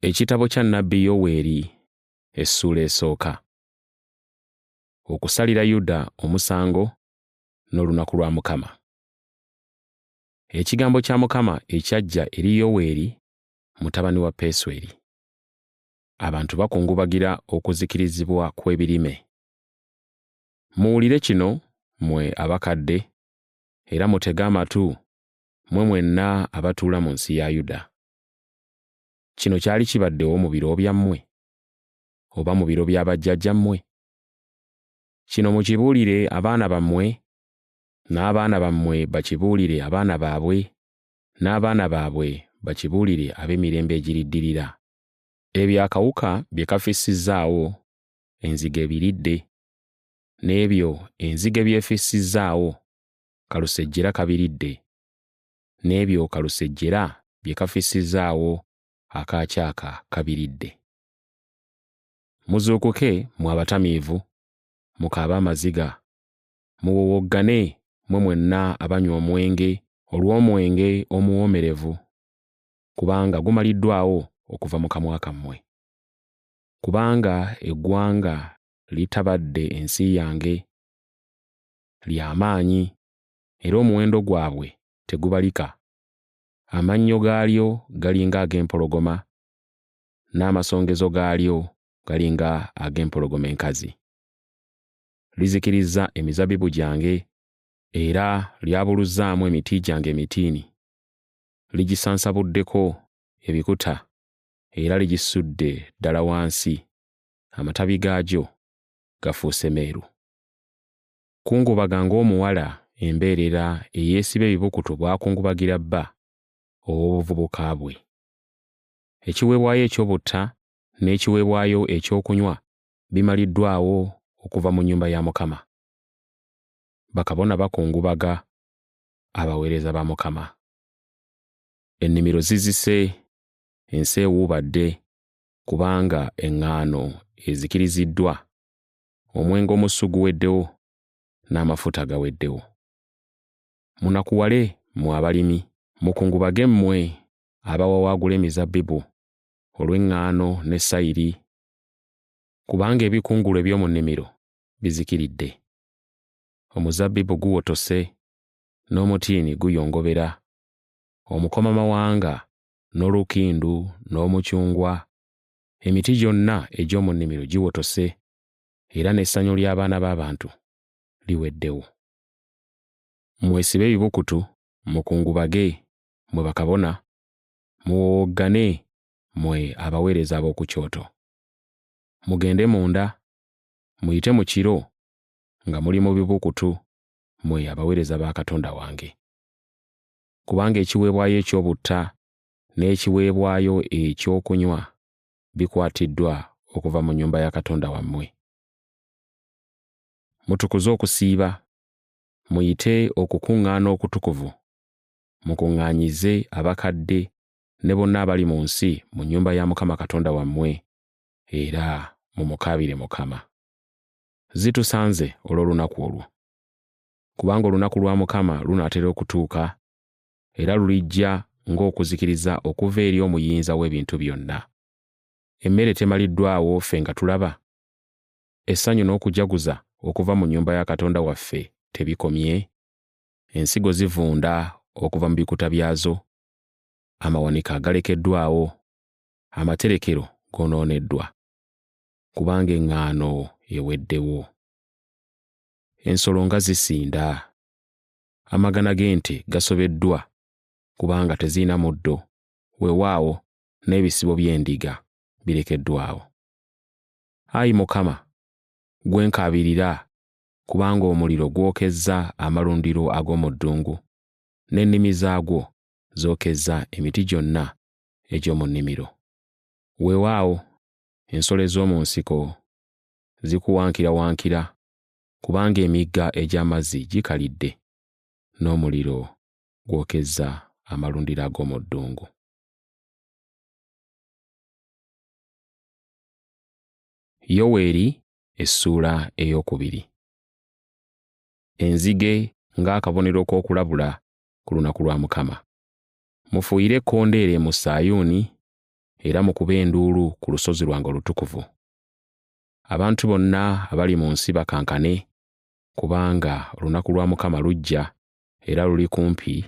Ekitabo kya nnabbi Yoweeri essuula esooka. Okusalira Yuda omusango n'olunaku lwa Mukama. Ekigambo kya Mukama ekyajja eri Yoweeri mutabani wa Pesweri. Abantu bakungubagira okuzikirizibwa kw'ebirime. Muwulire kino mmwe abakadde, era mutege amatu mmwe mwenna abatuula mu nsi ya Yuda. Kino kyali kibaddewo mu biro byammwe, oba mu biro bya bajjajjammwe? Kino mukibuulire abaana bammwe, n'abaana bammwe bakibuulire abaana baabwe, n'abaana baabwe bakibuulire ab'emirembe egiriddirira. Ebyo akawuka bye kafissizzaawo, enzige ebiridde, n'ebyo enzige by'efissizzaawo, kalusejjera kabiridde. N'ebyo kalusejjera bye kafissizzaawo akaakyaka kabiridde. Muzuukuke mmwe abatamiivu, mukaabe amaziga, muwowoggane mmwe mwenna abanywa omwenge olw'omwenge omuwoomerevu, kubanga gumaliddwawo okuva mu kamwa kammwe. Kubanga eggwanga litabadde ensi yange, lya maanyi, era omuwendo gwabwe tegubalika. Amannyo gaalyo gali ng'ag'empologoma, n'amasongezo gaalyo gali nga ag'empologoma enkazi. Lizikirizza emizabbibu gyange, era lyabuluzzaamu emiti gyange emitiini. Ligisansabuddeko ebikuta, era ligisudde ddala wansi, amatabi gaagyo gafuuse meeru. Kungubaga ng'omuwala embeerera eyeesiba ebibukutu bw'akungubagira bba ow'obuvubuka bwe. Ekiweebwayo eky'obutta n'ekiweebwayo ekyokunywa bimaliddwawo okuva mu nnyumba ya Mukama. Bakabona bakungubaga abaweereza ba Mukama. Ennimiro zizise, ensi ewuubadde, kubanga eŋŋaano ezikiriziddwa omwenge omusu guweddewo, n'amafuta gaweddewo. Munakuwale mmwe abalimi, mukungubage mmwe abawawaagula emizabbibu olw'eŋŋaano ne sayiri, kubanga ebikungulwa eby'omu nnimiro bizikiridde. Omuzabbibu guwotose, n'omutiini guyongobera, omukomamawanga n'olukindu n'omucungwa, emiti gyonna egy'omu nnimiro giwotose, era n'essanyu ly'abaana b'abantu liweddewo. Mwesibe ebibukutu, mukungubage, mmwe bakabona, muwowoggane, mmwe abaweereza ab'oku kyoto. Mugende munda, muyite mu kiro nga muli mu bibukutu, mmwe abaweereza ba Katonda wange. Kubanga ekiweebwayo eky'obutta n'ekiweebwayo ekyokunywa bikwatiddwa okuva mu nnyumba ya Katonda wammwe. Mutukuze okusiiba, muyite okukuŋŋaana okutukuvu, mukuŋŋaanyize abakadde ne bonna abali mu nsi mu nnyumba ya Mukama Katonda wammwe, era mumukaabire Mukama. Zitusanze olw'olunaku olwo! Kubanga olunaku lwa Mukama lunaatera okutuuka, era lulijja ng'okuzikiriza okuva eri Omuyinza w'ebintu byonna. Emmere temaliddwawo ffe nga tulaba? Essanyu n'okujaguza okuva mu nnyumba ya Katonda waffe tebikomye? Ensigo zivunda okuva mu bikuta byazo, amawanika galekeddwawo, amaterekero goonooneddwa, kubanga eŋŋaano eweddewo. Ensolo nga zisinda! Amagana g'ente gasobeddwa kubanga tezirina muddo, weewaawo n'ebisibo by'endiga birekeddwawo. Ayi Mukama, ggwe nkaabirira, kubanga omuliro gwokezza amalundiro ag'omu ddungu, n'ennimi zaagwo zookezza emiti gyonna egy'omu nnimiro. Weewaawo, ensolo ez'omu nsiko zikuwankirawankira, kubanga emigga egy'amazzi gikalidde, n'omuliro gwokezza amalundiro ag'omu ddungu. Yoweeri essuula eyookubiri. Enzige ng'akabonero k'okulabula ku lunaku lwa Mukama. Mufuuyire ekkondeere mu Sayuuni, era mukube enduulu ku lusozi lwange olutukuvu. Abantu bonna abali mu nsi bakankane, kubanga olunaku lwa Mukama lujja era luli kumpi,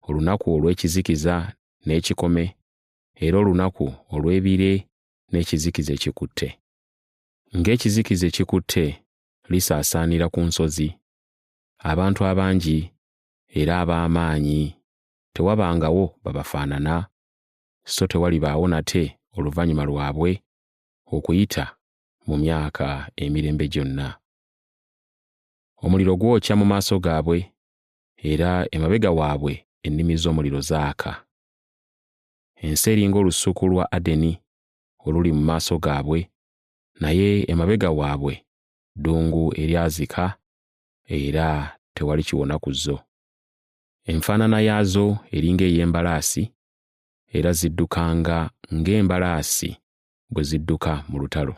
olunaku olw'ekizikiza n'ekikome, era olunaku olw'ebire n'ekizikiza ekikutte. Ng'ekizikiza ekikutte lisaasaanira ku nsozi, abantu abangi era ab'amaanyi tewabangawo babafaanana, so tewalibaawo nate oluvannyuma lwabwe okuyita mu myaka emirembe gyonna. Omuliro gwokya mu maaso gaabwe, era emabega waabwe ennimi z'omuliro zaaka. Ensi eringa olusuku lwa Adeni oluli mu maaso gaabwe, naye emabega waabwe ddungu eryazika era tewali kiwona ku zo. Enfaanana yaazo eringa ey'embalaasi, era ziddukanga ng'embalaasi bwe zidduka mu lutalo.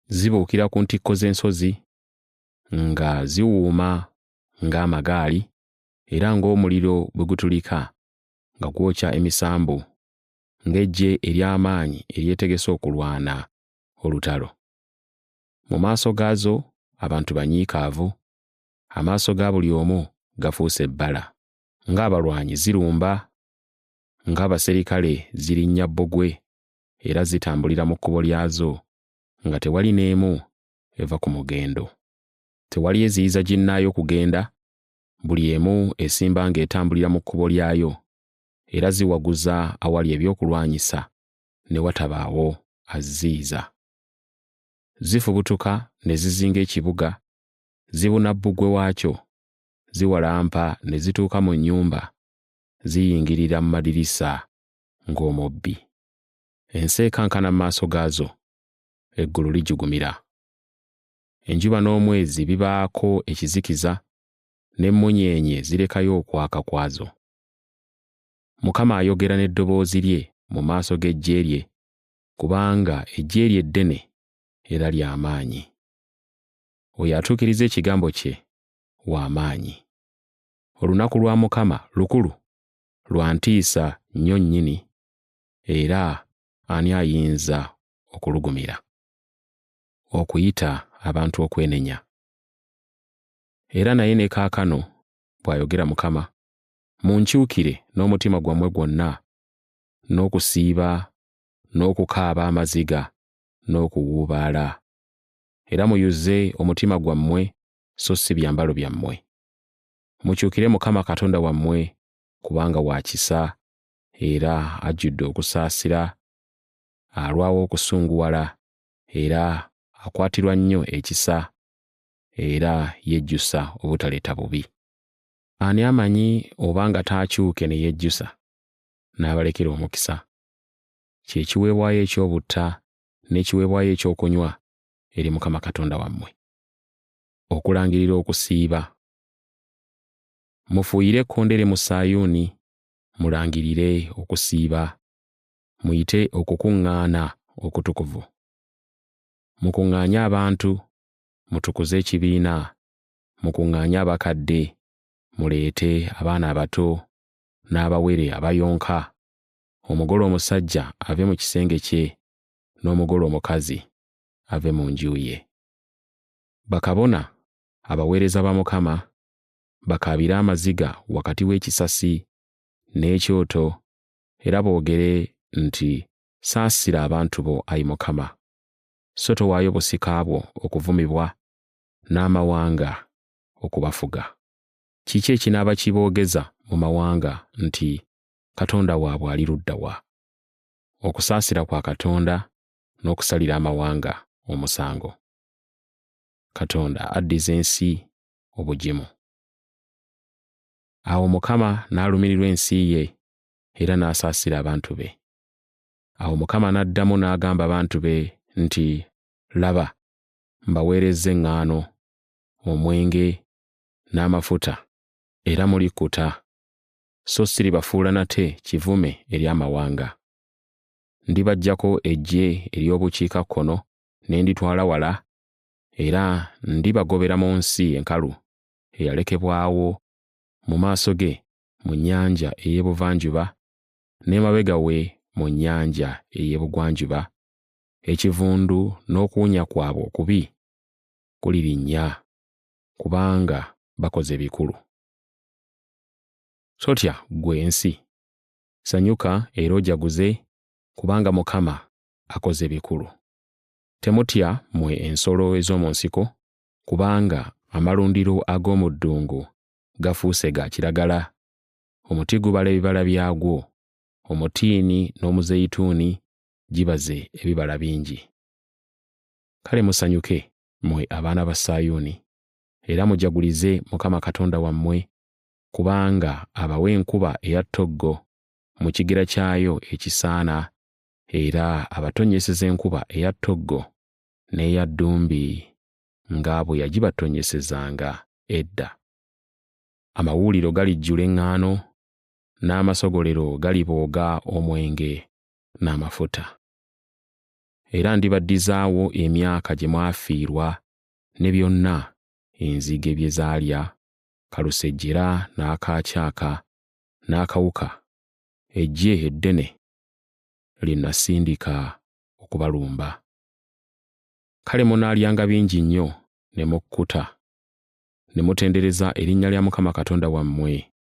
Zibuukira ku ntikko z'ensozi nga ziwuuma ng'amagaali, era ng'omuliro bwe gutulika nga gwokya emisambu, ng'eggye ery'amaanyi eryetegese okulwana olutalo. Mu maaso gaazo abantu banyiikaavu, amaaso ga buli omu gafuuse ebbala. Ng'abalwanyi zirumba, ng'abaserikale zirinnya bbugwe era zitambulira mu kkubo lyazo nga tewali n'emu eva ku mugendo. Tewali eziyiza ginnaayo kugenda, buli emu esimba ng'etambulira mu kkubo lyayo, era ziwaguza awali ebyokulwanyisa ne watabaawo aziziyiza. Zifubutuka ne zizinga ekibuga, zibuna bbugwe waakyo, ziwalampa ne zituuka mu nnyumba, ziyingirira mu madirisa ng'omubbi. Ensi ekankana mu maaso gaazo, eggulu lijugumira. Enjuba n'omwezi bibaako ekizikiza, n'emmunyeenye zirekayo okwaka kwazo. Mukama ayogera n'eddoboozi lye mu maaso g'eggye lye, kubanga eggye lye ddene era lya maanyi. Oyo atuukiriza ekigambo kye wa maanyi. Olunaku lwa Mukama lukulu, lwa ntiisa nnyo nnyini, era ani ayinza okulugumira? Okuyita abantu okwenenya. Era naye ne kaakano, bw'ayogera Mukama, munkyukire n'omutima gwammwe gwonna, n'okusiiba, n'okukaaba amaziga, n'okuwuubaala. Era muyuze omutima gwammwe so si byambalo byammwe. Mukyukire Mukama Katonda wammwe, kubanga wa kisa era ajjudde okusaasira, alwawo okusunguwala era akwatirwa nnyo ekisa era yejjusa obutaleeta bubi. Ani amanyi obanga taakyuke ne yejjusa n'abalekera omukisa? Kye kiweebwayo eky'obutta n'ekiweebwayo ekyokunywa eri Mukama Katonda wammwe. Okulangirira okusiiba. Mufuuyire ekkondeere mu Sayuuni, mulangirire okusiiba, muyite okukuŋŋaana okutukuvu. Mukuŋŋaanye abantu, mutukuze ekibiina, mukuŋŋaanye abakadde, muleete abaana abato n'abawere abayonka, omugole omusajja ave mu kisenge kye n'omugole omukazi ave mu nju ye. Bakabona abaweereza ba Mukama bakaabire amaziga wakati w'ekisasi n'ekyoto era boogere nti, Saasira abantu bo, ayi Mukama, so towaayo busika bwo okuvumibwa n'amawanga okubafuga. Kiki ekinaaba kiboogeza mu mawanga nti, Katonda waabwe ali ludda wa? Okusaasira kwa Katonda n'okusalira amawanga omusango. Katonda addiza ensi obugimu. Awo Mukama n'alumirirwa ensi ye era n'asaasira abantu be. Awo Mukama n'addamu n'agamba abantu be nti, Laba, mbaweerezza eŋŋaano, omwenge, n'amafuta, era mulikkuta, so siribafuula nate kivume eri amawanga. Ndibaggyako eggye ery'obukiikakkono ne nditwala wala, era ndibagobera mu nsi enkalu eyalekebwawo mu maaso ge mu nnyanja ey'ebuvanjuba n'emabega we mu nnyanja ey'ebugwanjuba, ekivundu n'okuwunya kwabwe okubi kulirinnya, kubanga bakoze bikulu. Totya ggwe ensi, sanyuka era ojaguze, kubanga Mukama akoze bikulu. Temutya mmwe ensolo ez'omu nsiko, kubanga amalundiro ag'omu ddungu gafuuse ga kiragala, omuti gubala ebibala byagwo, omutiini n'omuzeyituuni gibaze ebibala bingi. Kale musanyuke mmwe abaana ba Sayuuni, era mujagulize Mukama Katonda wammwe, kubanga abawa enkuba eya ttoggo mu kigera kyayo ekisaana, era abatonnyeseza enkuba eya ttoggo n'eya ddumbi nga bwe yagibatonnyesezanga edda. Amawuuliro galijjula eŋŋaano, n'amasogolero galibooga omwenge n'amafuta. Era ndibaddizaawo emyaka gye mwafiirwa ne byonna enzige bye zaalya, kalusejjera n'akakyaka n'akawuka, eggye eddene lye nasindika okubalumba. Kale munaalyanga bingi nnyo ne mukkuta, ne mutendereza erinnya lya Mukama Katonda wammwe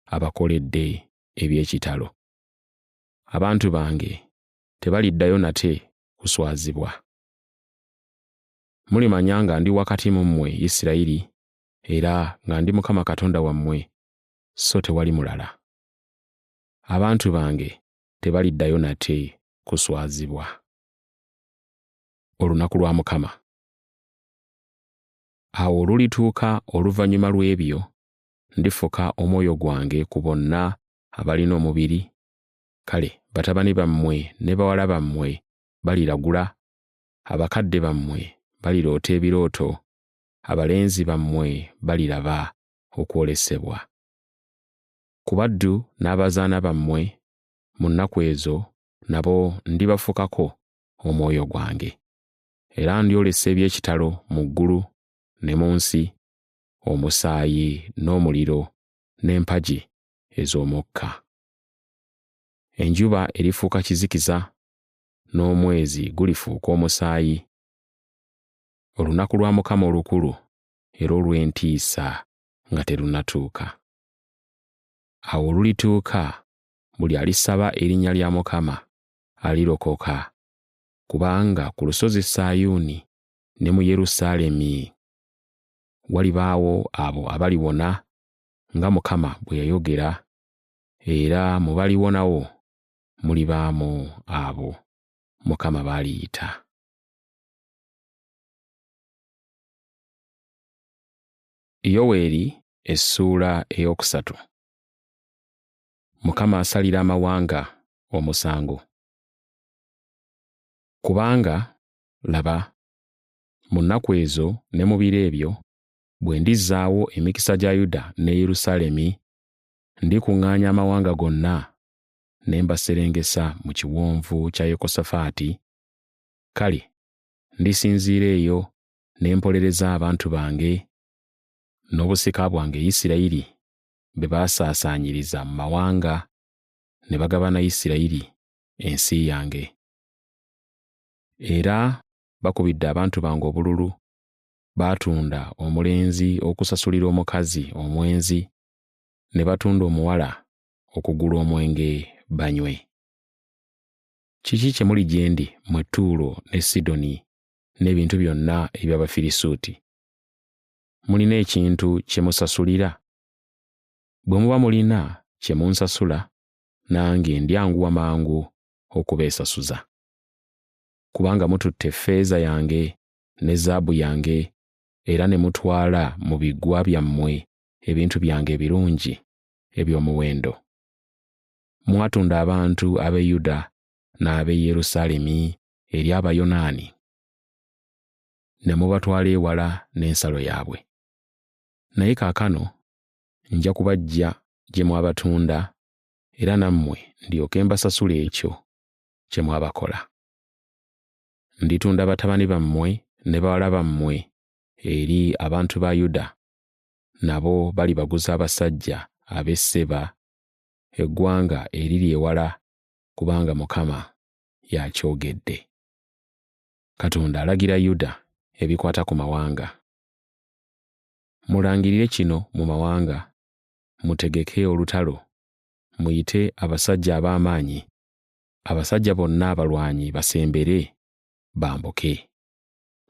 abakoledde eby'ekitalo. Abantu bange tebaliddayo nate kuswazibwa. Mulimanya nga ndi wakati mu mmwe Isirayiri, era nga ndi Mukama Katonda wammwe, so tewali mulala. Abantu bange tebaliddayo nate kuswazibwa. Olunaku lwa Mukama. Awo olulituuka oluvannyuma lw'ebyo, ndifuka omwoyo gwange ku bonna abalina omubiri, kale batabani bammwe ne bawala bammwe baliragula, abakadde bammwe baliroota ebirooto, abalenzi bammwe baliraba okwolesebwa. Ku baddu n'abazaana bammwe mu nnaku ezo nabo ndibafukako omwoyo gwange. Era ndyolesa eby'ekitalo mu ggulu ne mu nsi, omusaayi n'omuliro n'empagi ez'omukka. Enjuba erifuuka kizikiza, n'omwezi gulifuuka omusaayi, olunaku lwa Mukama olukulu era olw'entiisa nga terunnatuuka. Awo olulituuka buli alisaba erinnya lya Mukama alirokoka, kubanga ku lusozi Sayuuni ne mu Yerusaalemi walibaawo abo abaliwona nga Mukama bwe yayogera, era mu baliwonawo mulibaamu abo Mukama b'aliyita. Yoweeri essuula eyookusatu. Mukama asalira amawanga omusango. Kubanga, laba, mu nnaku ezo ne mu biro ebyo, bwe ndizzaawo emikisa gya Yuda ne Yerusaalemi, ndikuŋŋaanya amawanga gonna ne mbaserengesa mu kiwonvu kya Yekosafaati, kale ndisinziira eyo ne mpolereza abantu bange n'obusika bwange Isirayiri be baasaasaanyiriza mu mawanga ne bagabana Isirayiri ensi yange. Era bakubidde abantu bange obululu, baatunda omulenzi okusasulira omukazi omwenzi, ne batunda omuwala okugula omwenge banywe. Kiki kye muli gye ndi mmwe Ttuulo ne Sidoni n'ebintu byonna eby'Abafirisuuti? Mulina ekintu kye musasulira? Bwe muba mulina kye munsasula, nange ndyanguwa mangu okubeesasuza. Kubanga mututte effeeza yange ne zaabu yange era ne mutwala mu biggwa byammwe ebintu byange ebirungi eby'omuwendo. Mwatunda abantu ab'e Yuda n'ab'e Yerusaalemi eri Abayonaani, ne mubatwala ewala n'ensalo yaabwe. Naye kaakano nja kubaggya gye mwabatunda era nammwe ndyoke mbasasule ekyo kye mwabakola. Nditunda batabani bammwe ne bawala bammwe eri abantu ba Yuda, nabo balibaguza abasajja ab'e Seba, eggwanga eriri ewala, kubanga Mukama y'akyogedde. Katonda alagira Yuda ebikwata ku mawanga. Mulangirire kino mu mawanga, mutegeke olutalo, muyite abasajja ab'amaanyi, abasajja bonna abalwanyi basembere bambuke.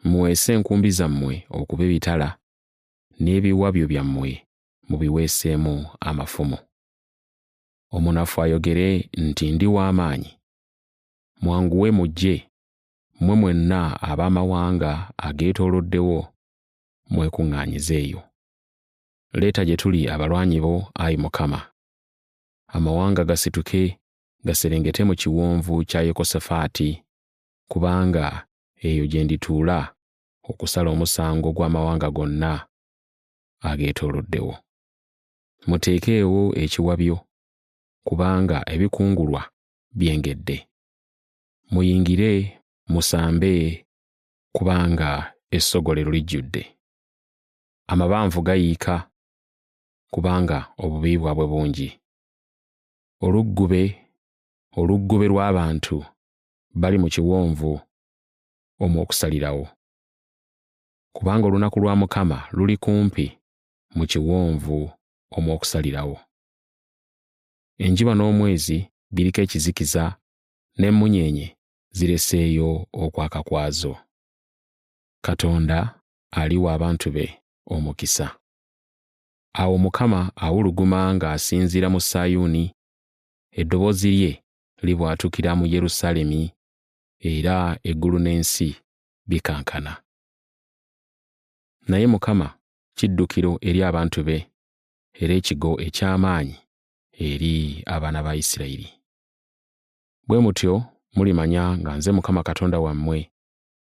Muweese enkumbi zammwe okuba ebitala, n'ebiwabyo byammwe mubiweeseemu amafumu. Omunafu ayogere nti ndi w'amaanyi. Mwanguwe mujje, mmwe mwenna ab'amawanga ageetooloddewo mwekuŋŋaanyize eyo. Leeta gye tuli abalwanyi bo, ayi Mukama. Amawanga gasituke gaserengete mu kiwonvu kya Yekosafaati, kubanga eyo gye ndituula okusala omusango gw'amawanga gonna ageetooloddewo. Muteekeewo ekiwabyo, kubanga ebikungulwa byengedde. Muyingire musambe, kubanga essogolero lijjudde. Amabanvu gayiika, kubanga obubi bwabwe bungi. Oluggube lw'abantu bali mu kiwonvu omw'okusalirawo. Kubanga olunaku lwa Mukama luli kumpi mu kiwonvu omw'okusalirawo. Enjuba n'omwezi biriko ekizikiza, n'emmunyeenye zireseeyo okwaka kwazo. Katonda aliwa abantu be omukisa. Awo Mukama awuluguma ng'asinziira mu Sayuuni, eddoboozi lye libwatukira mu Yerusaalemi, era eggulu n'ensi bikankana. Naye Mukama kiddukiro eri abantu be, era ekigo eky'amaanyi eri abaana ba Isirayiri. Bwe mutyo mulimanya nga nze Mukama Katonda wammwe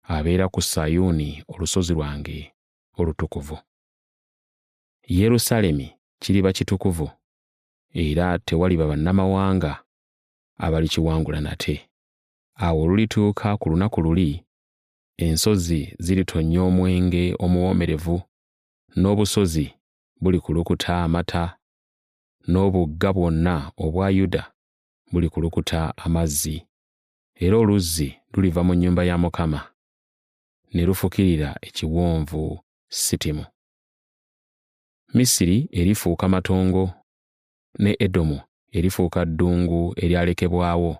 abeera ku Sayuuni olusozi lwange olutukuvu. Yerusaalemi kiriba kitukuvu, era tewaliba bannamawanga abalikiwangula nate. Awo olulituuka ku lunaku luli, ensozi ziritonnya omwenge omuwoomerevu, n'obusozi bulikulukuta amata, n'obugga bwonna obwa Yuda bulikulukuta amazzi, era oluzzi luliva mu nnyumba ya Mukama ne lufukirira ekiwonvu Sitimu. Misiri erifuuka matongo, ne Edomu erifuuka ddungu eryalekebwawo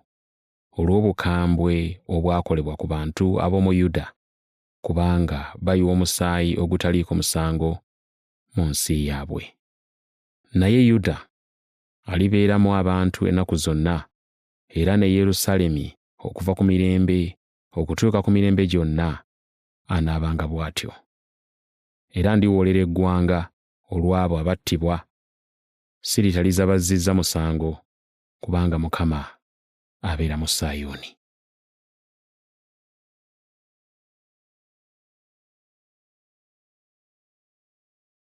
olw'obukambwe obwakolebwa ku bantu ab'omu Yuda, kubanga bayiwa omusaayi ogutaliiko musango mu nsi yaabwe. Naye Yuda alibeeramu abantu ennaku zonna, era ne Yerusaalemi okuva ku mirembe okutuuka ku mirembe gyonna anaabanga bw'atyo. Era ndiwoolera eggwanga olw'abo abattibwa, siritaliza bazzizza musango, kubanga Mukama abeera mu Sayuuni.